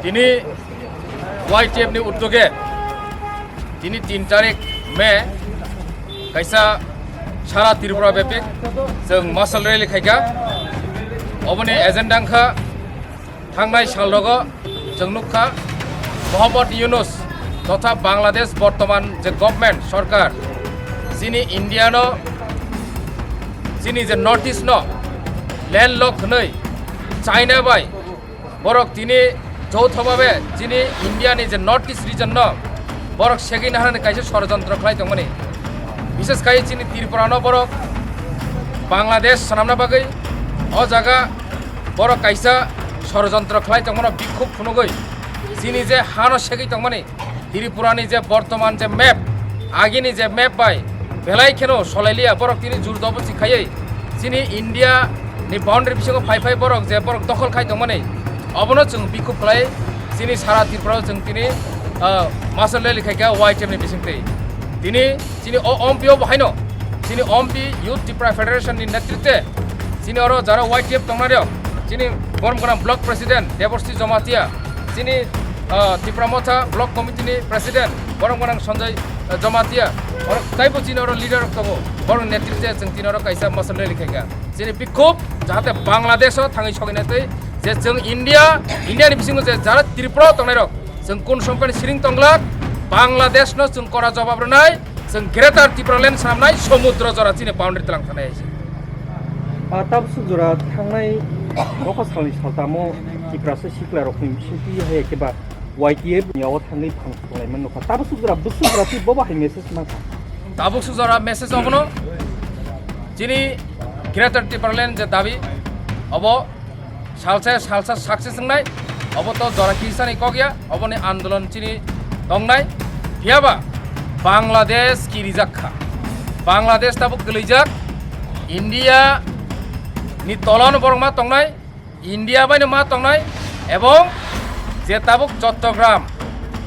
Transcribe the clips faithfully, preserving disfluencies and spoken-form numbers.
Tini Y T F ni uddoge tini tin tarik May kaisa sara Tripura bepik chwng masal rally khaikha. Oboni agenda wngkha thangnai salrogo chwng nukha Mohammad Yunus totha Bangladesh bortoman je government sorkar chini India no chini je North East no landlock hwnwi China bai borok tini jouthobabe chini India ni je North East region no borok segwi naharani kaisa sorojontro khlai tongmani. Bishes khai chini Tripura no borok Bangladesh swnamna bagwi o jaga borok kaisa sorojontro khlai tongmano bikhuk phunugwi chini je hano segwi tongmani. Tripura ni je bortoman je map, agini je map bai belai kheno solai liya, borok tini jur dobo si khaiwi chini India ni boundary bisingo phai phai borok je borok dokhol khai tongmani, obono chwng bikhuk khlai chini sara Tripura o chwng tini, ah, masal rally khaikha Y T F ni bisingtwi. Tini chini o ompi o bo haino chini ompi Youth Tripura Federation ni netritwe chini oro jara Y T F tongnai rok chini borom gwnang block president Deborsi Jomatia, chini, ah, Tipra Motha Block Committee ni President, borom gwnang Sanjay, ah, Jamatia, borok taibo chini oro leader rok tongo, borok netritwe chwng tini oro kaisa masal rally khaikha. Chini bikhuk jahate Bangladesh o thangwi sogwinai twi je chwng India, India ni bisingo je jara Tripura o tongnai rok chwng kun somkani siring tonglak, Bangladesh no chwng kora jawab rwnai, chwng Greater Tipraland swnamnai, somudro jora chini boundary tlang thanai hai se. Ah, tabuk suk jora thangnai bokha salni saltamo Tiprasa sikla rokni bisingtwi hai khe ba Y T F ni yago thangwi phang tonglaimani nukha. Tabuk suk jora, bwswk jora twi bobo hai message mankha. Tabuk suk jora message obono chini Greater Tipraland je dabi obo salsa salsa success wngnai, obo to jora kisani kok ya, oboni andolon chini tongnai. Phiyaba Bangladesh kirijak kha, Bangladesh tabuk kwlwijak, India ni tolano borok ma tongnai, India baino ma tongnai, ebong je tabuk Chottogram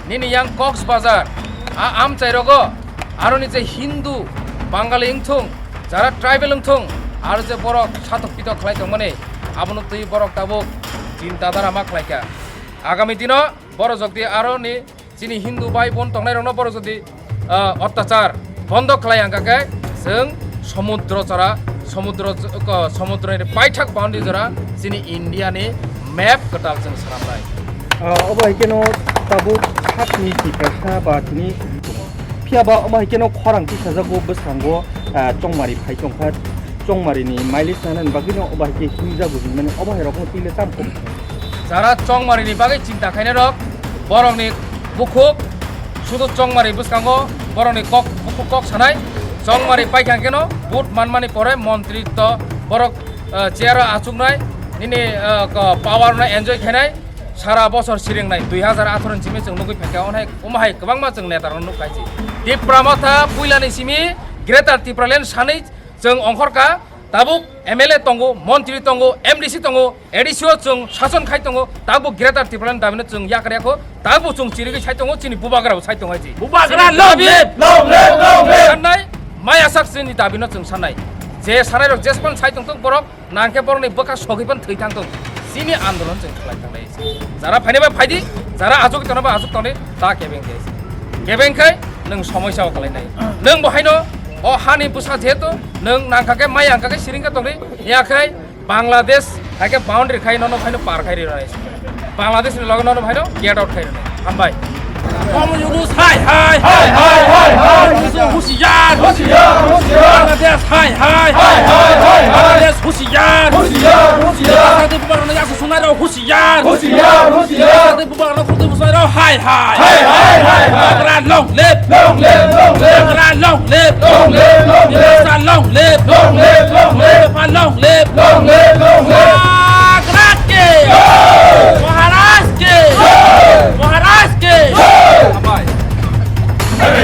nini yang Coxbazar a amchai rogo aroni je Hindu, Bangali wngthung, jara tribal wngthung, aro je borok satok pitok khlai tongmani, abono twi borok tabuk chinta dara ma khlaikha. Agami dino borok jodi aroni chini Hindu bai bon tongnai rokno borok jodi, ah, ottachar bondo khlai hangkha khe chwng somudro chara, somudro ch-, ko-, somudroni paithak boundary jora chini India ni map kwtal chwng swnamnai. Ah, obo hai kheno tabuk sakni Tiprasa ba tini Phiya ba omo hai kheno khorang tisajago bwskango, ah, chongmari phai tongkha, chongmari ni mileage nanani bagwi no obo hai khe himjago hinmani obo hai rokno twi le cham kok. Jara chongmari ni bagwi chinta khainai rok, borok ni bukhuk sudu chongmari bwskango borok ni kok, bukhuk kok sanai, chongmari paikha kheno vote manmani pore montri to borok, ah, chair o achuknai, nini, ah, ko-, power no enjoy khainai. Sara bosor siringnai dui hazar atharo ni simi chwng nugwi phaikha, onhai omo hai kwbangma chwng neta rok nukkhai si. Tipra Motha puila ni simi Greater Tipraland sanwi chwng ongkhorkha, tabuk M L A tongo, montri tongo, M D C tongo, A D C o chwng sason khai tongo, tabuk Greater Tipraland dabi no chwng yakar yakho, tabuk chwng chirigwi sai tongo, chini bubagra bo sai tongo hai si. Bubagra long live, long live, long live. Sannai maya sak chini dabi no chwng sannai. Je sanai rok jespan sai tongthok borok, nangkhe borokni bwkha sogwi phano thwi thang tong. Chini andolon chwng khlai thanglai se. Jara phainai ba phaidi, jara achugwi tongnai ba achuk tongdi, ta kebeng khe. Kebeng khai nwng somoi sao khlai nai. Nwng bo haino o hani bwsa jehetu nwng nangkha khe mai angkha khe siring khe tongdi, ya khai Bangladesh hai khe boundary khai nono phaino par khai ri nai. Bangladesh ni loge nono phaino get out khai ri nai. Hambai. Mohammad Yunus hai hai. Hai hai hai hai. Mohammad Yunus husiar. Husiar, husiar. Bangladesh hai hai. Hai hai hai hai. Bangladesh husiar. Husiar, husiar. Sate bubagra no yasu sunai rok husiar. Husiar, husiar. Sate bubagra no khurtwi busunai rok hai hai. Hai hai hai hai. Bubagra long live. Long live, long live. Bubagra long live. Long live, long live. Bubagra long live. Long live, long live. Bubagra long live. Long live, long live. Bubagra ki. Jai. Maharaj ki. Jai. Maharaj ki. Jai. Hambai. Bubagra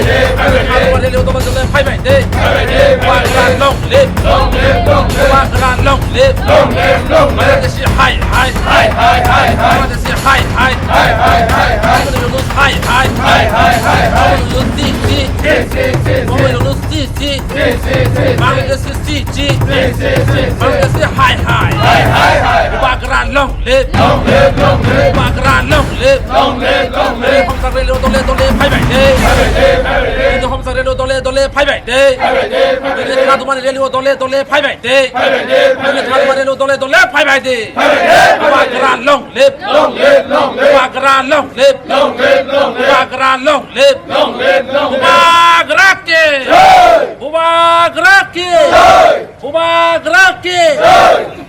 long live. Long live, long live. Bubagra long live. Long live, long live. Bangladeshi hai hai. Hai hai hai hai. Bangladeshi hai hai. Hai hai hai hai. Mohammad Yunus hai hai. Hai hai hai hai. Mohammad Yunus si si. Si si si si. Mohammad Yunus si si. Si si si. Bangladeshi si si. Si si si. Bangladeshi hai hai. Hai hai hai hai. Bubagra Long live! Long live! Long live! Bubagra long live! Long live! Long live! Homsa relo dole dole phaibai de. Phaibai de, phaibai de. Homsa relo dole dole phaibai de. Phaibai de, phaibai de. Kadumani relo dole dole phaibai de. Phaibai de, phaibai de. Kadumani relo dole dole phaibai de. Phaibai de, phaibai de. Bubagra long live! Long live! Long live! Bubagra long live! Long live! Long live! Bubagra long live! Long live! Long live! Bubagra ki! Jai! Bubagra ki! Jai! Bubagra ki! Jai!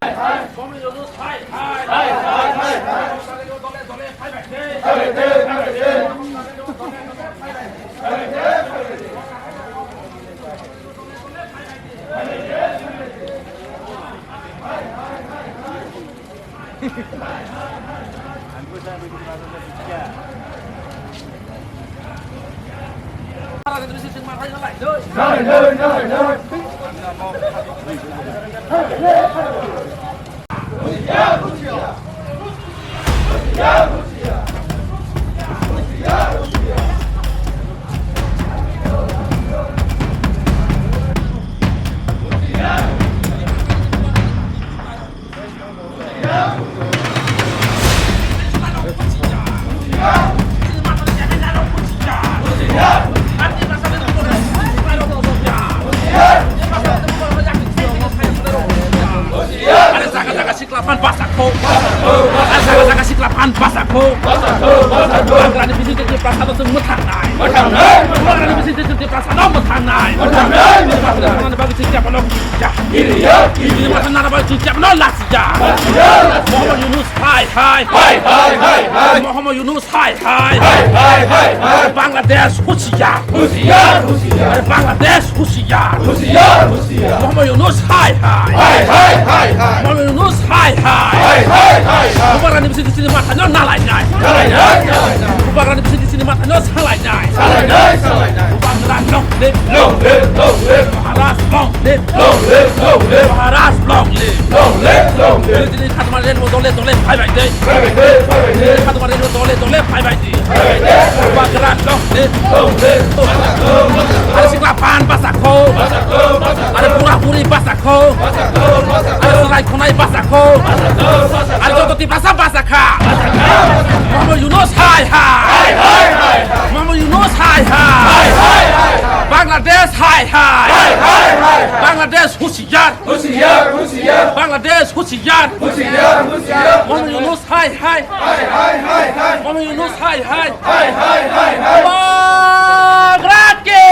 Sikla pan basa kho. Basa kho. Basa kho. Basa kho. Basa kho. Basa kho. Basa kho. Bubagrani bising twi prasado chwng mwthangnai. Mwthangnai. Bubagrani bising twi prasado mwthangnai. Mwthangnai. Mwthangnai. Mwthangnai bagwi chwng chapano giriya. Giriya. Giriya. Mwthangnai bagwi chwng chapano lasiya. Lasiya. Lasiya. Mohammad Yunus hai hai. Hai hai hai hai. Mohammad Yunus hai hai. Hai hai hai hai. Bangladesh husiar. Husiar, husiar. Bangladesh husiar. Husiar, husiar. Mohammad Yunus hai hai. Hai hai hai hai. Mohammad Yunus hai hai. Hai hai hai hai. Bubagrani bising twi chini matha no nalainai. Nalainai, nalainai. Bubagrani bising twi chini matha no salainai. Salainai, salainai. Bubagra long live. Long live, long live. Maharaj long live. Long live, long live. Maharaj long live. Long live, long live. Chini Kadumani relo dole dole phaibai de. Phaibai de, phaibai de. Kadumani relo dole dole phaibai de. Bubagra long live. Long live. Are sikla pan basa kho. Are bura buri basa kho. Are chwrai khonai basa kho. Are joto Tiprasa basa kha. Mohammad Yunus hai hai. Mohammad Yunus hai hai. Bangladesh hai hai. Bangladesh husiar. Husiar, husiar. Bangladesh husiar. Husiar, husiar. Mohammad Yunus hai hai. Hai hai hai hai. Mohammad Yunus hai hai. Hai hai hai hai. Bubagra ki!